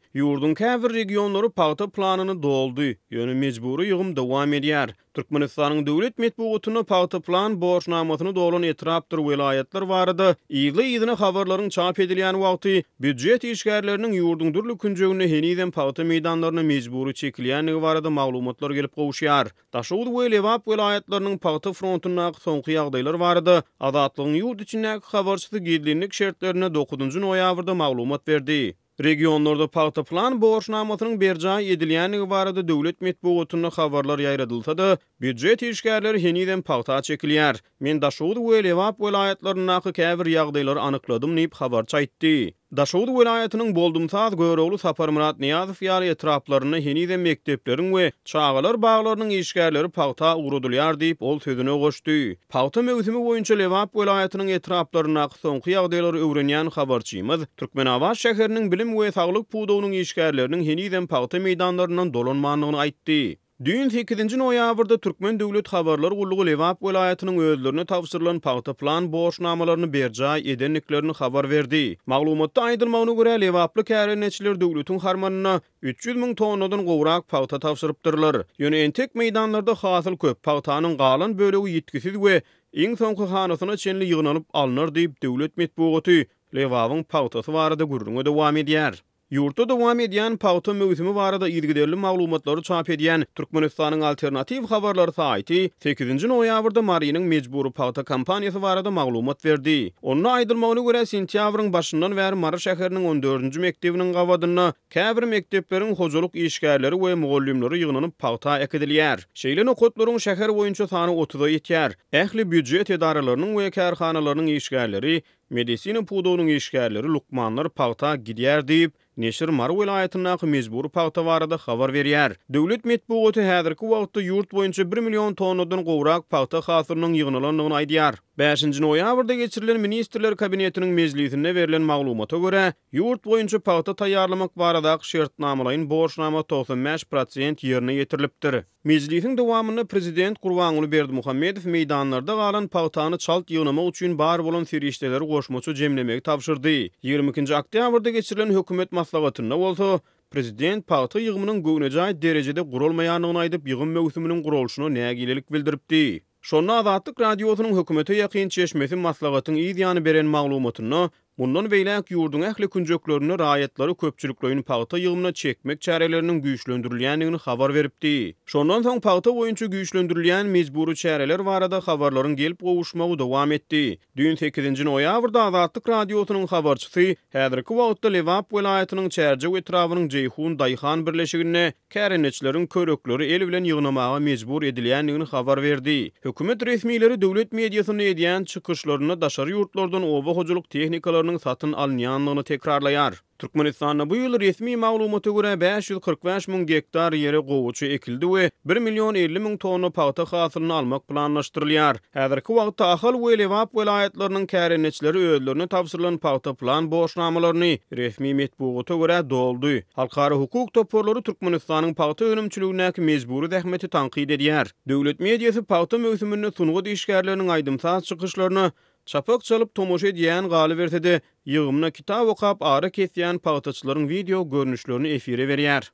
Ýurduň käbir regionlary pagta planyny doldy, ýöne mejbury ýygym dowam edýär. Türkmenistanyň döwlet metbugatynda pagta plan borçnamasyny dolan etrapdyr welaýatlar barada yzly-yzyna habarlaryň çap edilýän wagty, býujet işgärleriniň ýurduň dürli künjeginde henizem pagta meýdanlaryna mejbury çekilýändigi barada maglumatlar gelip gowuşýar. Daşoguz we Lebap welaýatlarynyň pagta frontundaky soňky ýagdaýlar barada Azatlygyň ýurt içindäki habarçysy gizlinlik şertlerinde dokuzynjy noýabrda maglumat berdi. Regionlarda pagta plan borçnamasynyň berjaý edilýändigi barada döwlet metbugatynda habarlar ýaýradylsa-da, býujet işgärleri henizem pagta çekilýär. Men Daşoguz we Lebap welaýatlaryndaky käbir ýagdaýlary anykladym diýip, habarçy aýtdy. Daşoguz welaýatynyň Boldumsaz, Görogly, Saparmyrat Nyýazow ýaly etraplarynda henizem mekdepleriň we çagalar baglarynyň işgärleri pagta ugradylýar diýip, ol sözüne goşdy. Pagta möwsümi boýunça Lebap welaýatynyň etraplaryndaky soňky ýagdaýlary öwrenýän habarçymyz Türkmenabat şäheriniň bilim we saglyk pudagynyň işgärleriniň henizem pagta meýdanlaryndan dolanmandygyny aýtdy. Düýn sekizinji noýabrda Türkmen döwlet habarlar gullugy Lebap welaýatynyň özlerine tabşyrylan pagta plan borçnamalaryny berjaý edendiklerini habar berdi. Maglumatda aýdylmagyna görä, lebaply kärendeçiler döwletiň harmanyna 300 müň tonnadan gowrak pagta tabşyrypdyrlar. Ýöne entek meýdanlarda hasyl köp, pagtanyň galan bölegi ýitgisiz we iň soňky hanasyna çenli ýygnalyp alnar diýip, döwlet metbugaty Lebabyň pagtasy barada gürrüňe dowam edýär. Ýurtda dowam edýän pagta möwsümi barada yzygiderli maglumatlary çap edýän Türkmenistanyň Alternatiw habarlary saýty sekizinji noýabrda Marynyň mejbury pagta kampaniýasy barada maglumat berdi. Onda aýdylmagyna görä, sentýabryň başyndan bäri Mary şäheriniň on dördünji mekdebiniň gabadynda käbir mekdepleriň hojalyk işgärleri we mugallymlary ýygnanyp pagta äkidilýär. Şeýle nokatlaryň şäher boýunça sany otuza ýetýär. Ähli býujet edaralarynyň we kärhanalarynyň işgärleri Medisina pudagynyň işgärleri, lukmanlar pagta gidýär diýip, neşir Mary welaýatyndaky mejbury pagta barada habar berýär. Döwlet metbugaty häzirki wagtda ýurt boýunça bir million tonnadan gowrak pagta hasylynyň ýygnalandygyny aýdýar. Bäşinji noýabrda geçirilen Ministrler Kabinetiniň mejlisinde berlen maglumata görä, ýurt boýunça pagta taýýarlamak baradaky şertnamalaýyn borçnama 95 prosent ýerine ýetirilipdir. Mejlisiň dowamynda prezident Gurbanguly Berdimuhamedow meýdanlarda galan pagtany çalt ýygnamak üçin bar bolan serişdeleri goşmaça jemlemegi tabşyrdy. Ýigrimi ikinji oktýabrda geçirilen hökümet maslahatynda bolsa, prezident pagta ýygymynyň göwnejaý derejede guralmaýandygyny aýdyp, ýygym möwsüminiň guralyşyna nägilelik bildiripdi. Şonda Azatlyk Radiosynyň hökümete ýakyn çeşmesi maslahatyň yz ýany beren maglumatynda, mundan beýläk ýurduň ähli künjeklerinde raýatlary köpçülikleýin pagta ýygymyna çekmek çäreleriniň güýçlendirilýändigini habar beripdi. Şondan soň pagta boýunça güýçlendirilýän mejbury çäreler barada habarlaryň gelip gowuşmagy dowam etdi. Düýn sekizinji noýabrda Azatlyk Radiosynyň habarçysy häzirki wagtda Lebap welaýatynyň Çärjew etrabynyň Jeýhun daýhan birleşiginde kärendeçileriň körekleri el bilen ýygnamaga mejbur edilýändigini habar berdi. Hökümet resmileri döwlet mediasynda edýän çykyşlarynda daşary ýurtlardan oba hojalyk tehnikalarynyň satyn alynýandygyny tekrarlaýar. Türkmenistanda bu ýyl resmi maglumata görä 545 müň gektar ýere gowaça ekildi we bir million 50 müň tonna pagta hasylyny almak planlaşdyrylýar. Häzirki wagtda Ahal we Lebap welaýatlarynyň kärendeçileri özlerine tabşyrylan pagta plan borçnamalaryny, resmi metbugata görä, doldy. Halkara hukuk toparlary Türkmenistanyň pagta önümçiligindäki mejbury zähmeti tankyt edýär. Döwlet mediasy pagta möwsüminde sungat işgärleriniň aýdym-saz çykyşlaryna çapak çalyp tomaşa edýän, galyberse-de, ýygymyna kitap okap ara kesýän pagtaçylaryň wideo görnüşlerini efire berýär.